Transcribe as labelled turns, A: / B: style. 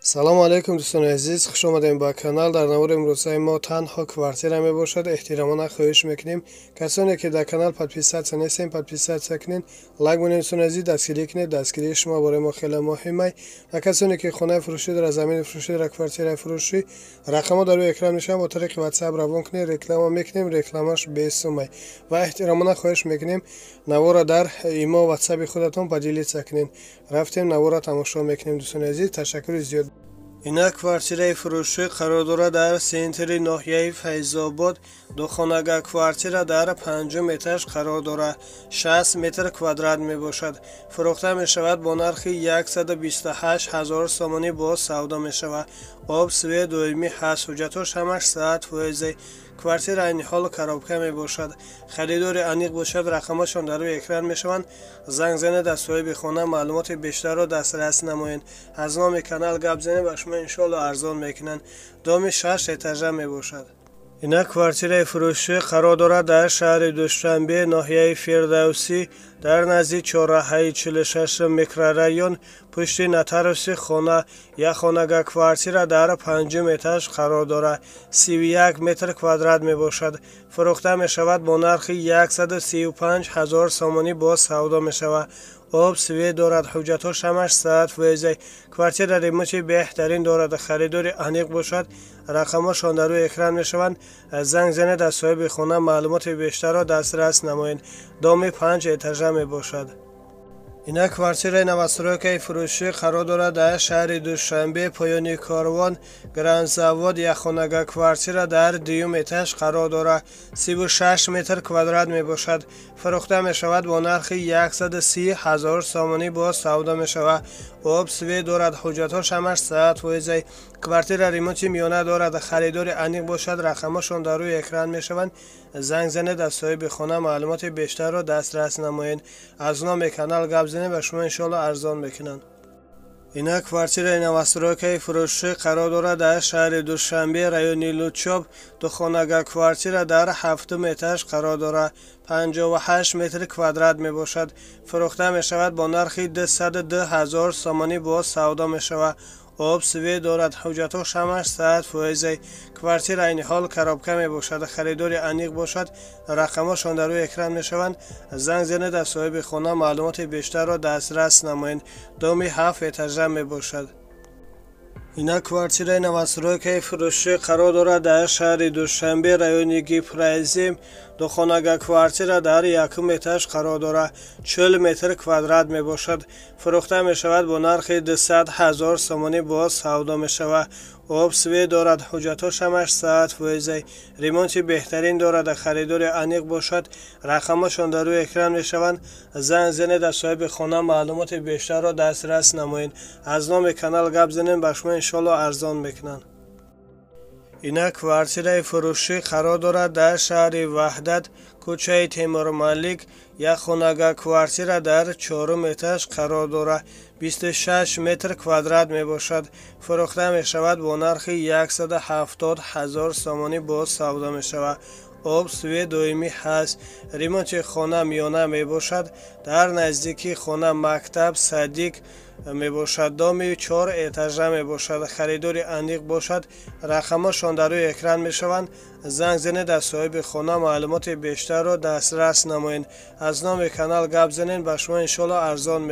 A: Салому алайкум, дӯстони азиз, хуш омадем ба канал. Дар навори имрӯзаи мо танҳо квартира мебошад. Эҳтиромона хоҳиш мекунем, касоне ки дар канал подписаться нестем, подписаться кунед, лайк монед, дӯстони азиз, дастгирӣ кунед. Дастгирии шумо барои мо хеле муҳимай. Ва касоне ки хонаи фурӯшӣ дорад, замини фурӯшӣ дорад, квартираи фурӯшӣ, рақамҳо дар рӯи экран мешаванд, бо тариқи WhatsApp равон кунед, реклама мекунем, рекламаш бесумай. Ва эҳтиромона хоҳиш мекунем, навора дар имо, ватсаби худатон поделиться кунед. Рафтем, навора тамошо мекунем, дӯстони азиз. Ташаккури зиёд. Инак, квартираи фурӯшӣ қарор дорад дар центри ноҳияи Файзобод. Духонага квартира дар панҷум этаж қарор дорад, 60 метр квадрат мебошад. Фурӯхта мешавад бо нархи 128 ҳазор сомонӣ, боз савдо мешавад. Об, свет доимӣ ҳаст, ҳуҷҷатҳош ҳамаш 100%. Квартира айни ҳол коробка мебошад. Харидори аниқ бошад, рақамҳошон дар рӯи экран мешаванд, занг занед, аз соҳиби хона маълумоти бештарро дастрас намоед. Аз номи канал гап занед, ба шумо иншоалло арзон мекунанд. Доми шаш этажа мебошад. Инак, квартираи фурӯшӣ қарор дорад дар шаҳри Душанбе, ноҳияи Фирдавсӣ, дар назди чорраҳаи 46, микрорайон, пушти нотариуси хона. Якхонага квартира дар панҷум этаж қарор дорад, 31 метр квадрат мебошад. Фурӯхта мешавад бо нархи 135 ҳазор сомонӣ, боз савдо мешавад. Об, свет дорад, ҳуҷҷатҳош ҳамаш 100%. Квартира ремонти беҳтарин дорад. Харидори аниқ бошад, рақамҳошон дар рӯи экран мешаванд, занг занед, аз соҳиби хона маълумоти бештарро дастрас намоед. Доми панҷ этажа мебошад. Инак, квартираи новостройкаи фурӯшӣ қарор дорад дар шаҳри Душанбе, поёни корвон, Гранзавод. Якхонага квартира дар дуюм этаж қарор дорад, 36 метр квадрат мебошад. Фурӯхта мешавад бо нархи 130 ҳазор сомонӣ, боз савдо мешавад. Об, свет дорад, ҳуҷҷатҳош ҳамаш 100%. Квартира ремонти миёна дорад. Харидори аниқ бошад, рақамҳошон дар рӯи экран мешаванд, занг занед, аз соҳиби хона маълумоти бештарро дастрас намоед. Аз номи канал гап занед, ба шумо иншоалло арзон мекунанд. Инак, квартираи новостройкаи фурӯшӣ қарор дорад дар шаҳри Душанбе, райони Лучоб. Духонага квартира дар ҳафтум этаж қарор дорад, 58 метр квадрат мебошад. Фурӯхта мешавад бо нархи 202 ҳазор сомонӣ, боз савдо мешавад. Об, свет дорад, ҳуҷҷатҳош ҳамаш 100%. Квартира айни ҳол коробка мебошад. Харидори аниқ бошад, рақамҳошон дар рӯи экран мешаванд, занг занед, аз соҳиби хона маълумоти бештарро дастрас намоед. Доми ҳафт этажа мебошад. Инак, квартираи новостройкаи фурӯшӣ қарор дорад дар шаҳри Душанбе, райони Гипрозем. Духонага квартира дар якум этаж қарор дорад, 40 метр квадрат мебошад. Фурӯхта мешавад бо нархи 200 ҳазор сомонӣ, боз савдо мешавад. Об, свет дорад, ҳуҷҷатҳош ҳамаш 100%. Ремонти беҳтарин дорад. Харидори аниқ бошад, рақамҳошон дар рӯи экран мешаванд, занг занед, аз соҳиби хона маълумоти бештарро дастрас намоед. Аз номи канал гап занед, ба шумо иншоалло арзон мекунанд. Инак, квартираи фурӯшӣ қарор дорад дар шаҳри Ваҳдат, кӯчаи Темурмалик. Якхонага квартира дар чорум этаж қарор дорад, 26 метр квадрат мебошад. Фурӯхта мешавад бо нархи 170 ҳазор сомонӣ, боз савдо мешавад. Об, свет доимӣ ҳаст, ремонти хона миёна мебошад. Дар наздикии хона мактаб, садик мебошад. Доми чор этажа мебошад. Харидори аниқ бошад, рақамҳошон дар рӯи экран мешаванд, занг занед, аз соҳиби хона маълумоти бештарро дастрас намоед. Аз номи канал гап занед, ба шумо иншоалло арзон.